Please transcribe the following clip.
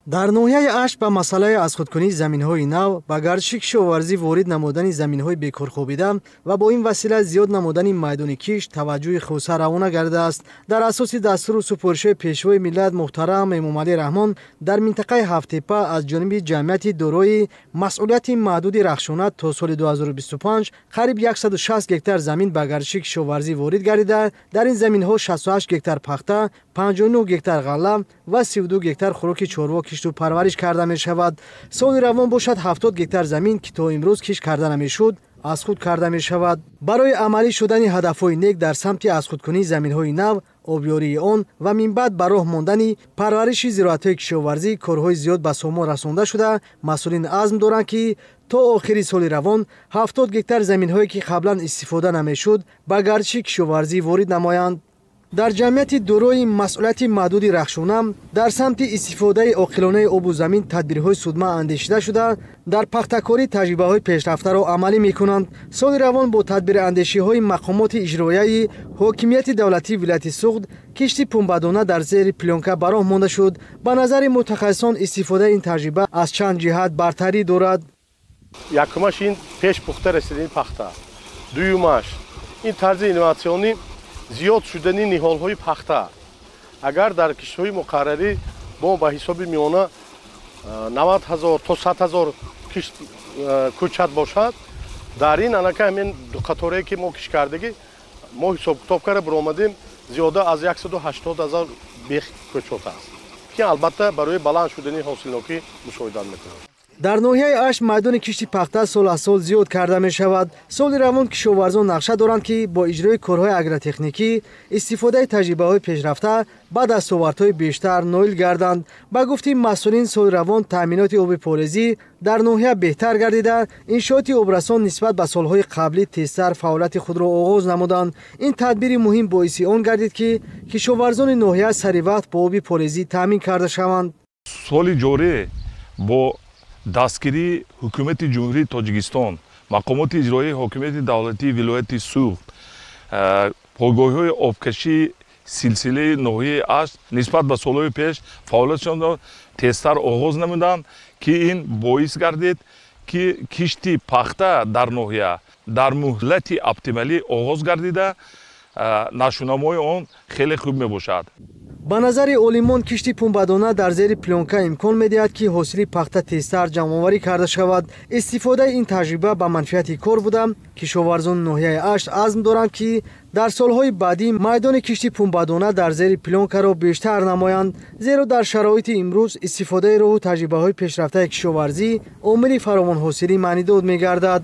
Дар ноҳияи Ашт ба масъалаи аз худкунии заминҳои нав, ба гардиши кишоварзӣ ворид намудани заминҳои бекорхобида ва бо ин васила зиёд намудани майдони кишт таваҷҷӯҳи хусуса равона гардидааст. Дар асоси дастуру супоришҳои Пешвои миллат муҳтарам Эмомалӣ Раҳмон дар минтақаи Ҳафттепа аз ҷониби ҷамъияти дорои масъулияти маҳдуди Рахшона то соли 2025 қариб 160 гектар замин ба гардиши кишоварзӣ ворид гардида, дар ин заминҳо 68 гектар пахта, 59 гектар ғалла ва 32 гектар хӯроки чорво кишту парвариш карда мешавад. Соли равон бошад 70 гектар замин, ки то имрӯз кишт карда намешуд, аз худ карда мешавад. Барои амалӣ шудани ҳадафҳои нек дар самти аз худкунии заминҳои нав, обёрии он ва минбаъд ба роҳ мондани парвариши зироатҳои кишоварзӣ корҳои зиёд ба сомон расонда шуда, масъулин азм доранд, ки то охири соли равон 70 гектар заминҳое, ки қаблан истифода намешуд, ба гардиши кишоварзӣ ворид намоянд. Дар ҷамъияти дорои масъулияти маҳдуди Рахшона дар самти истифодаи оқилонаи обу замин тадбирҳои судманд андешида шуда, дар пахтакорӣ таҷрибаҳои пешрафтаро амалӣ мекунанд. Соли равон бо тадбирандешиҳои мақомоти иҷроияи ҳокимияти давлатии вилояти Суғд кишти пунбадона дар зери плёнка ба роҳ монда шуд. Ба назари мутахассисон, истифодаи ин таҷриба аз чанд ҷиҳат бартарӣ дорад. Якумаш ин пеш пухта расидани пахта, дуюмаш ин тарзи инноватсионӣ зиёд шудани ниҳолҳои пахта. Агар дар киштҳои муқаррарӣ мо ба ҳисоби миёна 90 ҳазор то 100 ҳазор кишт кӯчат бошад, дар ин анака ҳамин дуқаторае, ки мо кишт кардагӣ, мо ҳисобкитоб карда баромадем, зиёда аз 180 ҳазор бех кӯчот аст, ки албатта барои баланд шудани ҳосилнокӣ мусоидат мекунад. Дар ноҳияи Ашт майдони кишти пахта сол аз сол зиёд карда мешавад. Соли равон кишоварзон нақша доранд, ки бо иҷрои корҳои агротехникӣ, истифодаи таҷрибаҳои пешрафта ба дастовардҳои бештар ноил гарданд. Ба гуфти масъулин, соли равон таъминоти оби полезӣ дар ноҳия беҳтар гардида, иншооти обрасон нисбат ба солҳои қаблӣ тезтар фаъолияти худро оғоз намуданд. Ин тадбири муҳим боиси он гардид, ки кишоварзони ноҳия сари вақт бо оби полезӣ таъмин карда шаванд. Соли ҷорӣ бо дастгирии Ҳукумати Ҷумҳурии Тоҷикистон, мақомоти иҷроии ҳокимияти давлатии вилояти Суғд, пойгоҳҳои обкашии силсилаи ноҳияи Ашт нисбат ба солҳои пеш фаъолиятшонро тезтар оғоз намуданд, ки ин боис гардид, ки кишти пахта дар ноҳия дар муҳлати оптималӣ оғоз гардида, нашъунамои он хеле хуб мебошад. Ба назари олимон, кишти пунбадона дар зери плёнка имкон медиҳад, ки ҳосили пахта тезтар ҷамъоварӣ карда шавад. Истифодаи ин таҷриба ба манфиати кор буда, кишоварзони ноҳияи Ашт азм доранд, ки дар солҳои баъдӣ майдони кишти пунбадона дар зери плёнкаро бештар намоянд, зеро дар шароити имрӯз истифодаи роҳу таҷрибаҳои пешрафтаи кишоварзӣ омили фаровонҳосилӣ маънидод мегардад.